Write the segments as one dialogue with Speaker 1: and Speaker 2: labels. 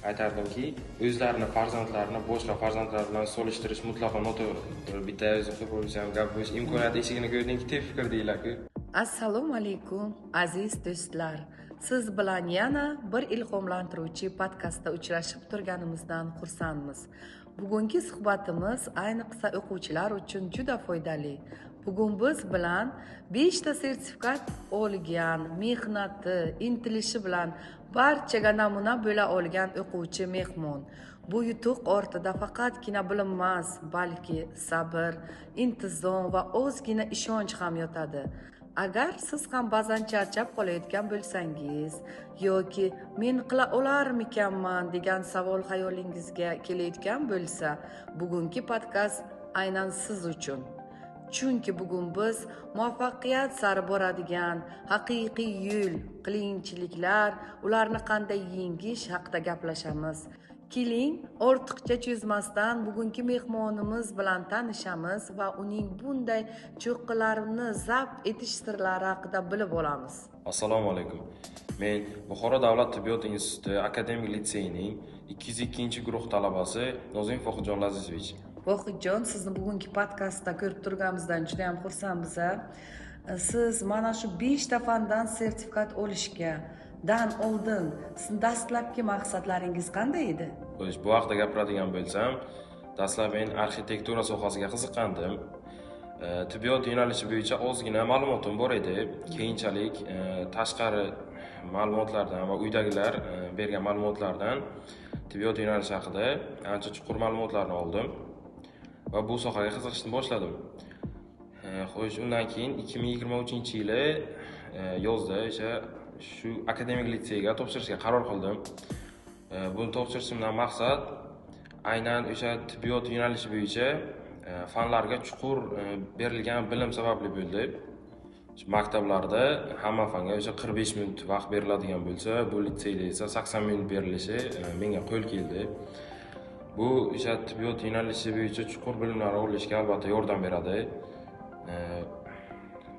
Speaker 1: Aytardimki, o'zlarini farzandlarini boshqa farzandlar bilan solishtirish mutlaqo noto'g'ri. Bitta o'zi bo'lsa ham gap bo'lish imkoniyat eshigini ko'rding, tep fikr deyiladi-ku.
Speaker 2: Assalomu alaykum, aziz do'stlar. Siz bilan yana bir ilhomlantiruvchi podkastda uchrashib turganimizdan xursandmiz. Bugungi suhbatimiz ayniqsa o'quvchilar uchun juda foydali. Bugun biz bilan 5 ta sertifikat olgan, mehnati, intilishi bilan barchaga namuna bo'la olgan o'quvchi mehmon. Bu yutuq ortida faqatgina bilim emas, balki sabr, intizom va ozgina ishonch ham yotadi. Agar siz ham ba'zan charchab qolayotgan bo'lsangiz yoki men qila olarmikanman degan savol xayolingizga kelayotgan bo'lsa, bugungi podkast aynan siz uchun. Chunki bugun biz muvaffaqiyat sari boradigan haqiqiy yo'l, qiyinchiliklar, ularni qanday yengish haqida gaplashamiz. Keling, ortiqcha cho'zmasdan bugungi mehmonimiz bilan tanishamiz va uning bunday cho'qqilarni zabt etish sirlari haqida bilib olamiz.
Speaker 1: Assalomu alaykum. Men Buxoro davlat tibbiyot instituti akademik litseyining 202-guruh talabasi Nozim Vohidjon Lazizovich.
Speaker 2: Vohidjon, sizni bugungi podkastda ko'rib turganimizdan juda ham xursandmiz. Siz mana shu 5 ta fandan sertifikat olishga dan oldin sizni dastlabki maqsadlaringiz qanday edi?
Speaker 1: Xo'sh, bu haqda gapiradigan bo'lsam, dastlab men arxitektura sohasiga qiziqqandim. Tibbiyot yo'nalishi bo'yicha ozgina ma'lumotim bor edi. Keyinchalik tashqari ma'lumotlardan va uydagilar bergan ma'lumotlardan tibbiyot yo'nalishi haqida ancha chuqur ma'lumotlarni oldim va bu sohaga qiziqishni boshladim. Xo'sh, undan keyin 2023-yili yozda o'sha shu akademik litseyga topshirishga qaror qildim. Buni topshirishimdan maqsad aynan o'sha tibbiyot yo'nalishi bo'yicha fanlarga chuqur berilgan bilim sababli bo'ldi. Maktablarda hamma fanga o'sha 45 minut vaqt beriladigan bo'lsa, bu litseyda esa 80 minut berilishi menga qo'l keldi. Bu o'sha tibbiyot yo'nalishi bo'yicha chuqur bilimlar olishga albatta yordam beradi.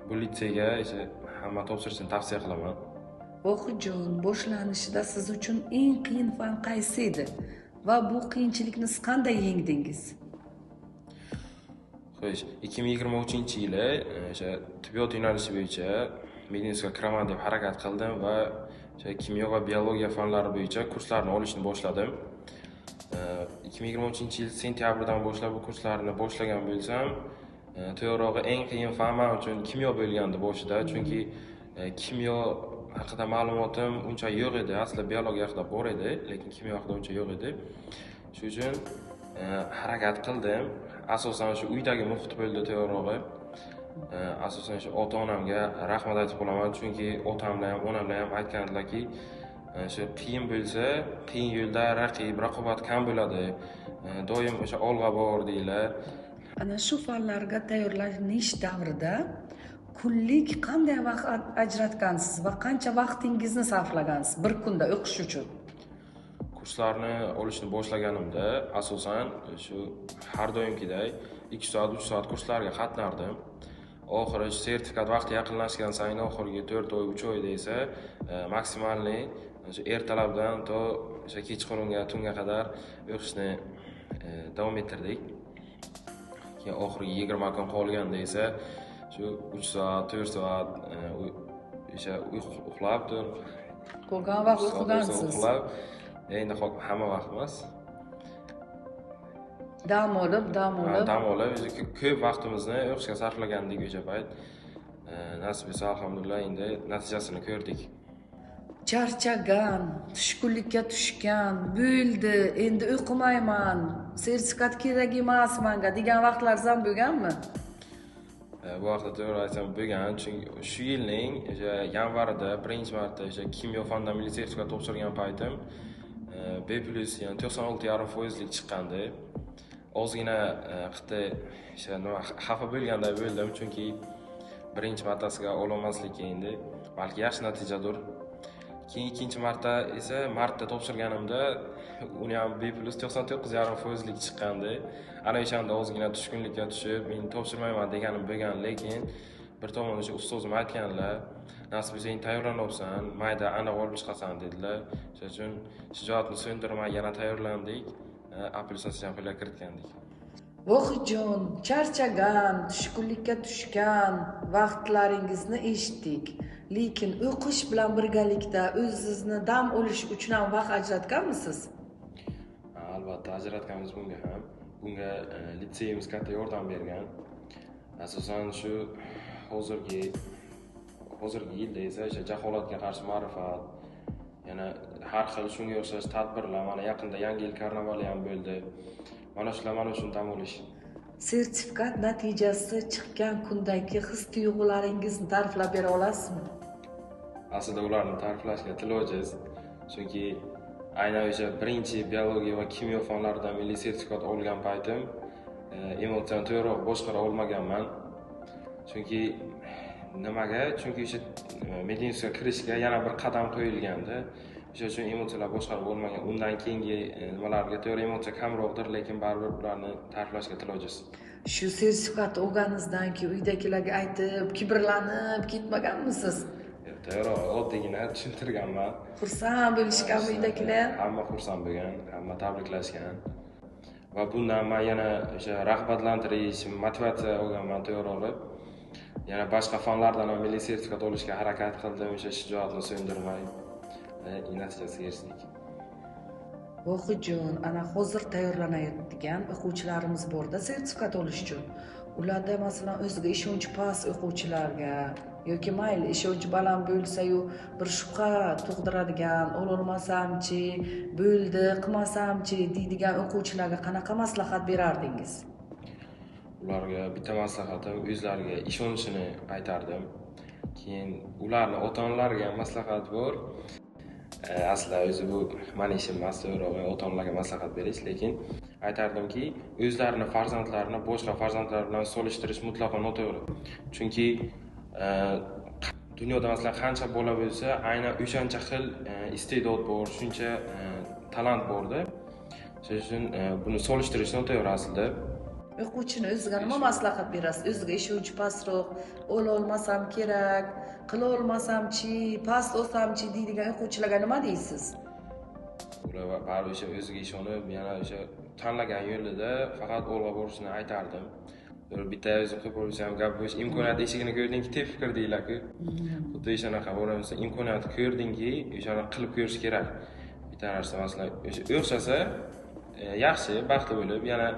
Speaker 1: Bu litseyga o'sha hamma topshirishni tavsiya qilaman.
Speaker 2: Vohidjon, boshlanishida siz uchun eng qiyin fan qaysi edi va bu qiyinchilikni siz qanday yengdingiz?
Speaker 1: Xo'sh, 2023-yili o'sha tibbiyot yo'nalishi bo'yicha meditsinga kiraman deb harakat qildim va o'sha kimyo va biologiya fanlari bo'yicha kurslarni olishni boshladim. 2023-yil sentyabrdan boshlab bu kurslarni boshlagan bo'lsam, to'g'rirog'i eng qiyin fan men uchun kimyo bo'lgandi boshida, chunki kimyo haqida ma'lumotim uncha yo'q edi. Aslida biologiya haqida bor edi, lekin kimyo haqida uncha yo'q edi. Shuning uchun harakat qildim. Asosan shu uydagi muhit bo'ldi to'g'rirog'i. Asosan shu ota-onamga rahmat aytib qolaman, chunki otam bilan ham, onam bilan ham aytgandilarki, shu qiyin bo'lsa, qiyin yo'lda raqib, raqobat kam bo'ladi. Doim o'sha olg'a bor deylar.
Speaker 2: Ana shu fanlarga tayyorlanish davrida kunlik qanday vaqt ajratgansiz va qancha vaqtingizni sarflagansiz bir kunda o'qish uchun?
Speaker 1: Kurslarni olishni boshlaganimda asosan shu har doimgiday 2 soat, 3 soat kurslarga qatnardim. Oxiri sertifikat vaqti yaqinlashgan sayin oxirgi 4 oy, 3 oyda esa maksimalniy o'sha ertalabdan to o'sha kechqurunga, tunga qadar o'qishni davom ettirdik. Keyin oxirgi 20 kun qolganda esa shu 3 soat, 4 soat o'sha uxlab turib,
Speaker 2: qolgan vaqt o'qigansiz.
Speaker 1: Uxlab, endi hamma vaqt emas.
Speaker 2: Dam olib.
Speaker 1: Dam olib, ko'p vaqtimizni o'qishga sarflagandik o'sha payt. Nasib etsa, alhamdulillah, endi natijasini ko'rdik.
Speaker 2: Charchagan, tushkunlikka tushgan, bo'ldi, endi o'qimayman, sertifikat kerak emas menga degan vaqtlaringiz ham bo'lganmi?
Speaker 1: Bu haqda to'g'ri aytsam bo'lgan, chunki shu yilning o'sha yanvarida birinchi marta o'sha kimyo fanidan milliy sertifikat topshirgan paytim B+, ya'ni 96,5%lik chiqqandi. Ozgina qit'i o'sha nima xafa bo'lganday bo'ldim, chunki birinchi martasiga ololmaslik endi balki yaxshi natijadir. Keyin ikkinchi marta esa martda topshirganimda uni ham B+ 99,5%lik chiqqandi. Ana o'shanda ozgina tushkunlikka tushib, men topshirmayman deganim bo'lgan, lekin Bir tomondan o'sha ustozim aytganlar, nasib bo'lsa endi tayyorlanyapsan, mayda aniq olib chiqasan dedilar. O'sha uchun shijoatni so'ndirmay yana tayyorlandik, apellyatsiyani qo'lga kiritgandik.
Speaker 2: Vohidjon, charchagan, tushkunlikka tushgan vaqtlaringizni eshitdik. Lekin o'qish bilan birgalikda o'zingizni dam olish uchun ham vaqt ajratganmisiz?
Speaker 1: Albatta ajratganmiz bunga ham. Bunga litseyimiz katta yordam bergan. Asosan shu hozirgi yilda esa o'sha jaholatga qarshi ma'rifat, yana har xil shunga o'xshash tadbirlar, mana yaqinda Yangi yil karnavali ham bo'ldi. Mana shular mana uchun dam olish.
Speaker 2: Sertifikat natijasi chiqqan kundagi his tuyg'ularingizni ta'riflab bera olasizmi?
Speaker 1: Aslida ularni ta'riflashga til ojiz, chunki aynan o'sha birinchi biologiya va kimyo fanlaridan milliy sertifikat olgan paytim emotsiyani to'g'riroq boshqara olmaganman. Chunki nimaga? Chunki o'sha medinstitutga kirishga yana bir qadam qo'yilgandi. O'sha uchun emotsiyalar boshqarib bo'lmagan. Undan keyingi nimalarga to'g'ri emotsiya kamroqdir, lekin baribir ularni ta'riflashga til ojiz.
Speaker 2: Shu sertifikat olganingizdan keyin uydagilarga aytib, kibrlanib ketmaganmisiz?
Speaker 1: To'g'ri, oddiygina tushuntirganman.
Speaker 2: Xursand bo'lishganmi uydagilar?
Speaker 1: Hamma xursand bo'lgan, hamma tabriklashgan. Va bundan men yana o'sha rag'batlantirish, motivatsiya olganman to'g'ri. Yana boshqa fanlardan ham milliy sertifikat olishga harakat qildim, o'sha shijoatni so'ndirmay natijasiga erishdik.
Speaker 2: Vohidjon, ana hozir tayyorlanayotgan o'quvchilarimiz borda sertifikat olish uchun. Ularda masalan o'ziga ishonchi past o'quvchilarga yoki mayli ishonchi baland bo'lsa-yu bir shubha tug'diradigan, ololmasamchi, bo'ldi, qilmasamchi deydigan o'quvchilarga qanaqa maslahat berardingiz?
Speaker 1: Ularga bitta maslahatim, o'zlariga ishonishini aytardim. Keyin ularni ota-onalariga ham maslahat bor. Aslida o'zi bu meni ishim emas, to'g'ri, ota-onalarga maslahat berish, lekin aytardimki, o'zlarini farzandlarini boshqa farzandlar bilan solishtirish mutlaqo noto'g'ri. Chunki dunyoda masalan qancha bola bo'lsa, aynan o'shancha xil iste'dod bor, shuncha talant borda. Shuning uchun buni solishtirish noto'g'ri aslida.
Speaker 2: O'quvchini o'ziga nima maslahat berasiz? O'ziga ishonchi pastroq, ololmasam kerak, qila olmasamchi, past olsamchi deydigan o'quvchilarga nima deysiz?
Speaker 1: Ular baribir o'sha o'ziga ishonib, yana o'sha tanlagan yo'lida faqat olg'a borishini aytardim. Bitta o'zi qilib bo'lsa ham gap bo'lish, imkoniyat eshigini ko'rdingki, tep fikr deyiladi-ku. Xuddi o'shanaqa bo'lsa, imkoniyat ko'rdingki, o'shani qilib ko'rish kerak. Bitta narsa masalan, o'sha o'xshasa yaxshi, baxtli bo'lib, yana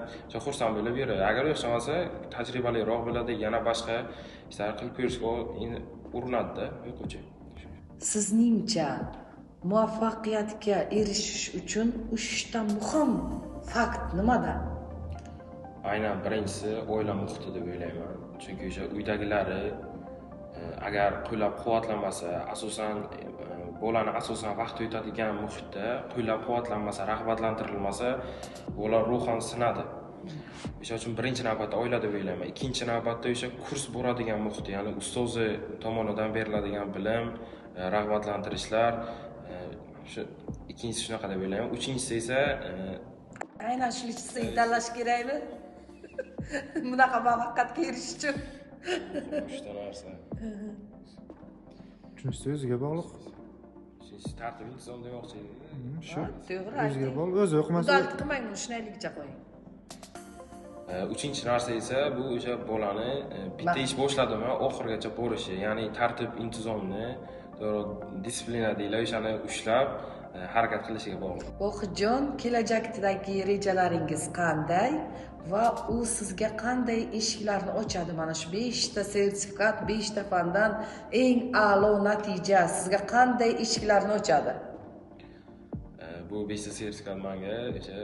Speaker 1: xursand bo'lib yuradi. Agar o'xshamasa, tajribaliroq bo'ladi, yana boshqa ishlar qilib ko'rishga urinadi-da o'quvchi.
Speaker 2: Sizningcha muvaffaqiyatga erishish uchun 3 ta muhim fakt nimada?
Speaker 1: Aynan birinchisi oila muhiti deb o'ylayman. Chunki o'sha uydagilari agar qo'llab-quvvatlamasa, asosan bolani asosan vaqt o'tadigan muhitda qo'llab-quvvatlanmasa, rag'batlantirilmasa, bola ruhan sinadi. O'sha uchun birinchi navbatda oila deb o'ylayman. Ikkinchi navbatda o'sha kurs boradigan muhit, ya'ni ustozi tomonidan beriladigan bilim, rag'batlantirishlar, o'sha ikkinchisi shunaqa deb o'ylayman. Uchinchisi esa
Speaker 2: aynan shu litseyni tanlash kerakmi? Bunaqa muvaffaqiyatga erishish uchun.
Speaker 1: Uchta narsa.
Speaker 3: Uchinchisi o'ziga bog'liq.
Speaker 1: Uchinchisi tartib intizom demoqchi edim.
Speaker 3: Shu.
Speaker 2: To'g'ri.
Speaker 3: O'ziga bog'liq, o'zi o'qimasa.
Speaker 2: Muddaat qilmang, buni shunaylikcha qo'ying.
Speaker 1: Uchinchi narsa esa bu o'sha bolani bitta ish boshladimi, oxirigacha borishi, ya'ni tartib intizomni, to'g'ri disiplina deyiladi, o'shani ushlab harakat qilishiga bog'liq.
Speaker 2: Vohidjon, kelajakdagi rejalaringiz qanday va u sizga qanday eshiklarni ochadi? Mana shu 5 ta sertifikat, 5 ta fandan eng a'lo natija sizga qanday eshiklarni ochadi?
Speaker 1: Bu 5 ta sertifikat menga o'sha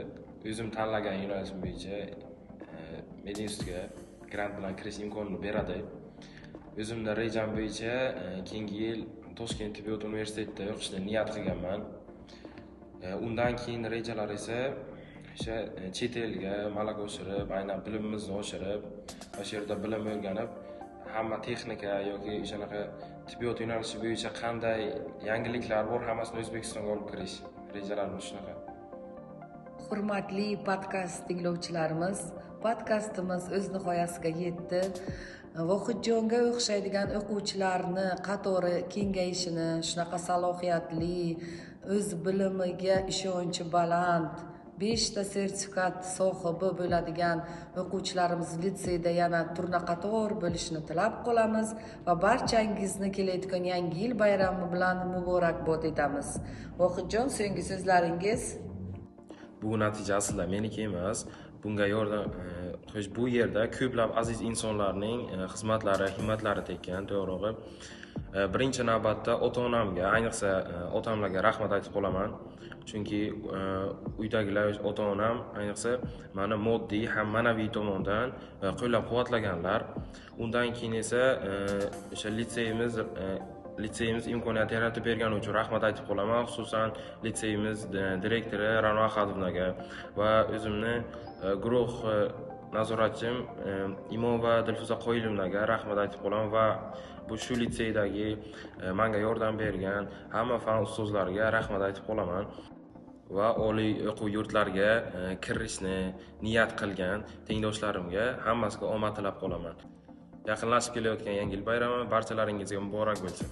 Speaker 1: o'zim tanlagan yo'nalishim bo'yicha medinstitutga grant bilan kirish imkonini beradi. O'zimning rejam bo'yicha keyingi yil Toshkent tibbiyot universitetida o'qishni niyat qilganman. Undan keyin rejalar esa o'sha chet elga malaka oshirib, aynan bilimimizni oshirib, o'sha yerda bilim o'rganib, hamma texnika yoki o'shanaqa tibbiyot yo'nalishi bo'yicha qanday yangiliklar bor, hammasini O'zbekistonga olib kirish rejalarimiz shunaqa.
Speaker 2: Hurmatli podkast tinglovchilarimiz, podkastimiz o'z nihoyasiga yetdi. Vohidjonga o'xshaydigan o'quvchilarni qatori kengayishini, shunaqa salohiyatli, o'z bilimiga ishonchi baland, 5 ta sertifikat sohibi bo'ladigan o'quvchilarimiz litseyda yana turnaqator bo'lishini tilab qolamiz va barchangizni kelayotgan yangi yil bayrami bilan muborakbod etamiz. Vohidjon, so'nggi so'zlaringiz?
Speaker 1: Bu natija aslida meniki emas. Bunga yordam, xo'sh, bu yerda ko'plab aziz insonlarning xizmatlari, himmatlari tekkan, to'g'rig'i. Birinchi navbatda ota-onamga, ayniqsa otamlarga rahmat aytib qolaman. Chunki uydagilar, ota-onam ayniqsa meni moddiy ham ma'naviy tomondan qo'llab-quvvatlaganlar. Undan keyin esa o'sha litseyimiz imkoniyat yaratib bergani uchun rahmat aytib qolaman. Xususan litseyimiz direktori Ra'no Ahadovnaga va o'zimni guruh nazoratchim Imomova Dilfuza Qoyilovnaga rahmat aytib qolaman va bu shu litseydagi menga yordam bergan hamma fan ustozlariga rahmat aytib qolaman va oliy o'quv yurtlariga kirishni niyat qilgan tengdoshlarimga hammasiga omad tilab qolaman. Yaqinlashib kelayotgan yangi yil bayrami barchalaringizga muborak bo'lsin.